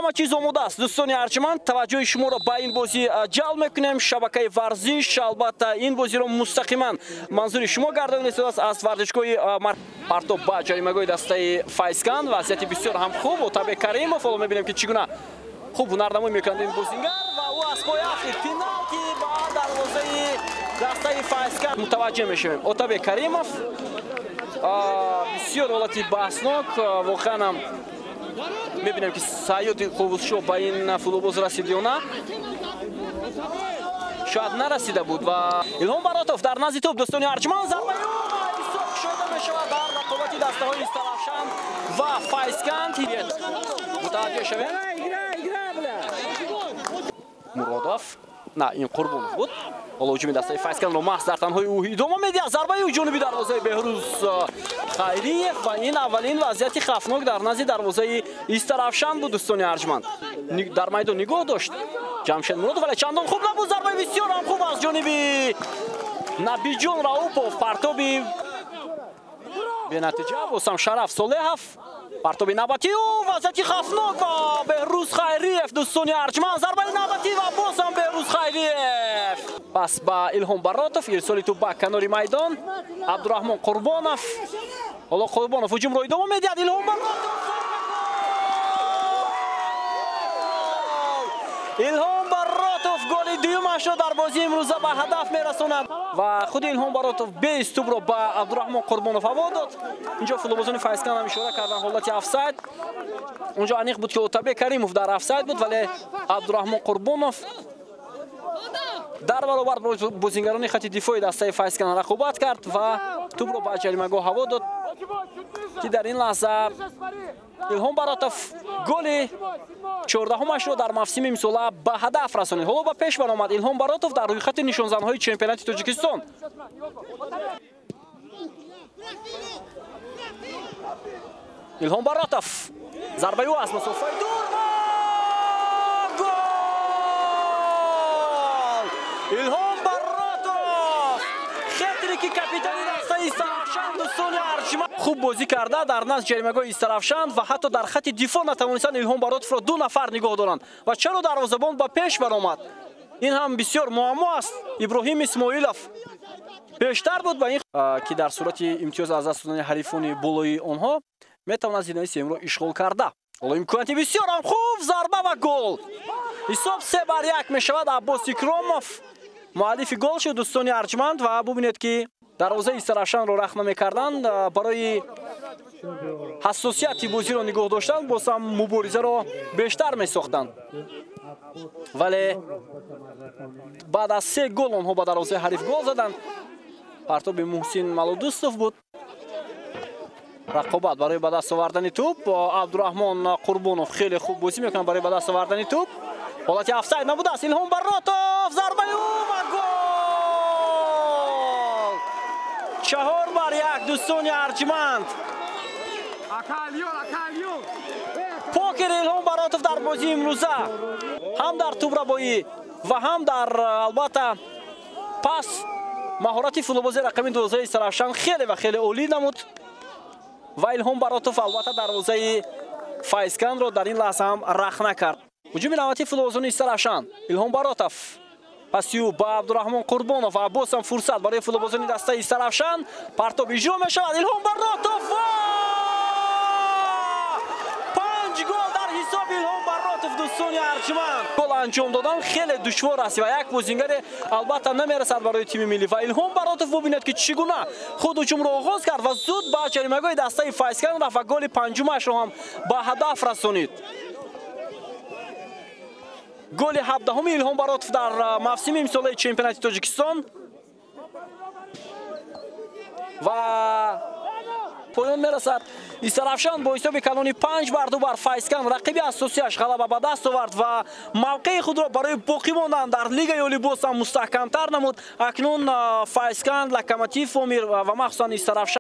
Ҳама чиз омода аст, дӯстони арҷманд. Таваҷҷӯҳи шуморо ба ин бозӣ ҷалб мекунем. Шабакаи варзиш албатта ин бозиро мустақиман манзури шумо гардонида истодааст аз варзишгоҳи партоб ба ҷаримагоҳи дастаи Файзканд. Вазъияти бисёр ҳам хуб. Отабек Каримов, ҳоло мебинем, ки чӣ гуна хуб ҳунарнамоӣ мекунад ин бозингар ва ӯ аз пой афтид. Пеналти ба дарвозаи дастаи Файзканд. Мутаваҷҷеҳ мешавем. Отабек Каримов бисёр ҳолати баҳснок, воқеан ҳам мебинем, ки Саёди Қовусшо ба ин футболбоз расид ё на, шояд нарасида буд. Ва Илҳом Баротов дар назди тӯб, дӯстони арҷманд. Зарбаи ӯ бисёр кушода мешавад дар рақобати дастаҳои Истаравшан ва Файзканд. Мутаваҷҷеҳ шавем. Муродов, на, ин Қурбонов буд. Ҳоло ҳуҷуми дастаи Файзкандро маҳз дар танҳои ӯ идома медиҳад. Зарбаи ӯ ҷониби дарвозаи Беҳрӯз Хайриев ва ин аввалин вазъияти хавфнок дар назди дарвозаи Истаравшан буд, дӯстони арҷманд. Дар майдон нигоҳ дошт Ҷамшед Муродов, вале чандон хуб набуд. Зарбаи бисёр ҳам хуб аз ҷониби Набиҷон Раупов. Партоби бенатиҷа. Босам Шараф Солеҳов. Партоби навбатӣ, вазъияти хавфнок ва Беҳрӯз Хайриев, дӯстони арҷманд. Зарбаи навбатӣ ва бозам Беҳрӯз Хайриев. Пас ба Илҳом Баротов, ирсоли тӯб ба канори майдон. Абдураҳмон Қурбонов. Ҳоло Қурбонов ҳуҷумро идома медиҳад. Илҳом Баротов, Илҳом Баротов голи дуюмашро дар бозии имрӯза ба ҳадаф мерасонад ва худи Илҳом Баротов беист тӯбро ба Абдураҳмон Қурбонов ҳаво дод. Инҷо футболбозони Файзканд ҳам ишора карданд ҳолати офсайд. Унҷо аниқ буд, ки Отабек Каримов дар офсайд буд, вале Абдураҳмон Қурбонов дар баробар бозингарони хати дифои дастаи Файзканд рақобат кард ва тӯбро ба ҷаримагоҳ ҳаво дод, ки дар ин лаҳза Илҳом Баротов голи 14-умашро дар мавсими имсола ба ҳадаф расонид. Ҳоло ба пеш баромад Илҳом Баротов дар рӯйхати нишонзанҳои чемпионати Тоҷикистон. Илҳом Баротов, зарбаи ӯ аз масофаи дур ва гол! Илҳом Баротов, хетрики капитани дастаи Истаравшан, дӯстони арҷманд, хуб бозӣ карда дар назди ҷаримагоҳи Истаравшан ва ҳатто дар хати дифоъ натавонистанд Илҳом Баротовро ду нафар нигоҳ доранд. Ва чаро дарвозабон ба пеш баромад? Ин ҳам бисёр муаммо аст. Иброҳим Исмоилов пештар буд ба ин, ки дар сурати имтиёз аз даст додани ҳарифони болои онҳо метавонад зинаи сеюмро ишғол карда. Ҳоло имконияти бисёр ҳам хуб, зарба ва гол. Ҳисоб 3-1 мешавад. Аббос Икромов муаллифи гол шуд, дӯстони арҷманд. Ва бубинед, ки дарвозаи Истаравшанро рахна мекарданд барои ҳассосияти бозиро нигоҳ доштан, боз ҳам муборизаро бештар месохтанд. Вале баъд аз 3 гол онҳо ба дарвозаи ҳариф гол заданд. Партоби Муҳсин Малудустов буд. Рақобат барои ба даст овардани тӯб. Абдураҳмон Қурбонов хеле хуб бозӣ мекунад барои ба даст овардани тӯб. Ҳолати офсайд набудааст. Илҳом Баротов, зарбаи ӯ ва гол! 4-1, дӯстони арҷманд. Покер Илҳом Баротов дар бозии имрӯза ҳам дар тӯбрабоӣ ва ҳам дар албатта пас маҳорати футболбози рақами 12 Истаравшан хеле ва хеле олӣ намуд ва Илҳом Баротов албатта дарвозаи Файзкандро дар ин лаҳза ҳам рахна кард. Ҳуҷуми навбатии футболбозони Истаравшан. Илҳом Баротов пасию ба Абдураҳмон Қурбонов ва боз ҳам фурсат барои футболбозони дастаи Истаравшан. Партоб иҷро мешавад. Илҳом Баротов, 5 гол дар ҳисоби Илҳом Баротов, дӯстони арҷманд. Гол анҷом додан хеле душвор аст ва як бозингаре албатта намерасад барои тими миллӣ. Ва Илҳом Баротов бубинед, ки чӣ гуна худ ҳуҷумро оғоз кард ва зуд ба ҷаримагоҳи дастаи Файзканд рафт ва голи панҷумашро ҳам ба ҳадаф расонид. Голи 17-уми Илҳом Баротов дар мавсими имсолаи чемпионати Тоҷикистон ва поён мерасад. Истаравшан бо ҳисоби калони 5-2 бар Файзканд рақиби асосияш ғалаба ба даст овард ва мавқеи худро барои боқӣ мондан дар лигаи олӣ боз ҳам мустаҳкамтар намуд. Акнун Файзканд, Локомотив Помир ва махсусан Истаравшан